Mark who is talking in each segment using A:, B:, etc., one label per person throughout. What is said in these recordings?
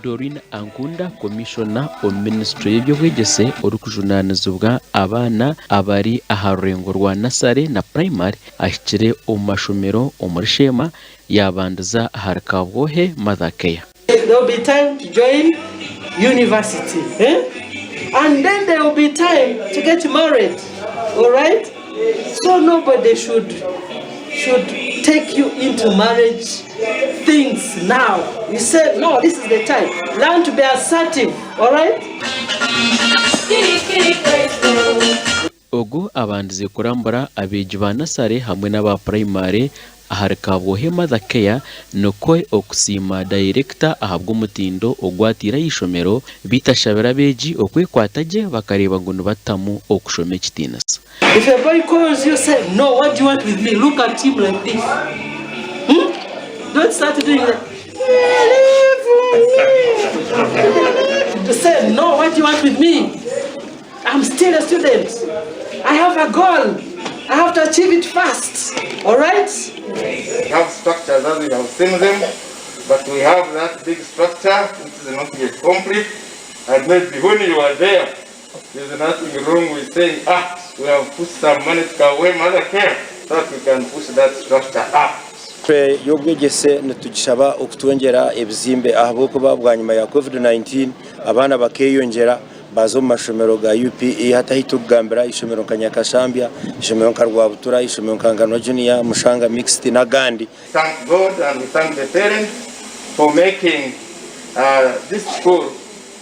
A: Doreen Ankunda, Komishona omu minisiture y'eby'obwegyese orikujunaanizibwa abaana abari aha rurengo rwa nasare na purayimari ahikire omu mashomero omuri Sheema yaabandiza ahari Kabwohe Mother Care.
B: There will be time to join university eh and then there will be time to get married alright so nobody should should take you into marriage things now you say no this is the time learn to be assertive alright.
A: Ogu abandize kurambura abeegi ba nasare hamwe n'aba purayimare ahari Kabwohe Mother Care nikwo okusiima dayirekita ahabw'omutindo ogu ataire aha ishomero beitu ashabire abeegi okwekwata gye bakareeba ngu nibatamu okushoma ekitiinisa.
B: If a boy calls you say no what do you want with me look at him like this hmm don't start doing that say no what do you want with me I'm still a student I have a goal I have to achieve it fast alright.
C: We have structures as we have seen them, but we have that big structure which is not yet complete and maybe when you are there there's nothing wrong with saying ah we have put some money to Kabwe Mother Care so that we can push that structure up.
D: Minisitule y'obwegyese nitugishaba okutwongyera ebizimbe ahabw'okuba bwanyima ya Covid 19 abaana bakeyongyera Baaza omu mashomero ga UPE hati ahu turikugambira eishomero nka Nyakashambya, eishomero nka Rwabutura, eishomero nka Nganwa Junior, Mushanga Mixed n'agandi.
C: Thank God and we thank the parents for making this school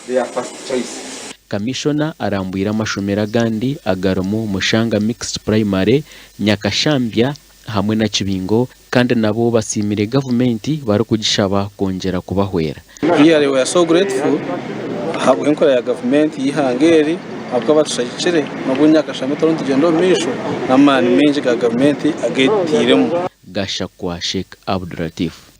C: their first choice.
A: Kamishona arambwire amashomero agandi agarimu Mushanga Mixed Primary, Nyakashambya hamwe na Kibingo kandi nabo basiimire gavumenti barikugishaba kwongyera kubahwera.
E: Really we are so grateful ahabw'enkora ya gavumenti y'eihanga eri ahabw'okuba batushagikire n'obu Nyakashama etariho nitugyenda omu maisho n'amaani maingi ga gavumenti agu etairemu.
A: Gashakwa Sheikh Abdulatif.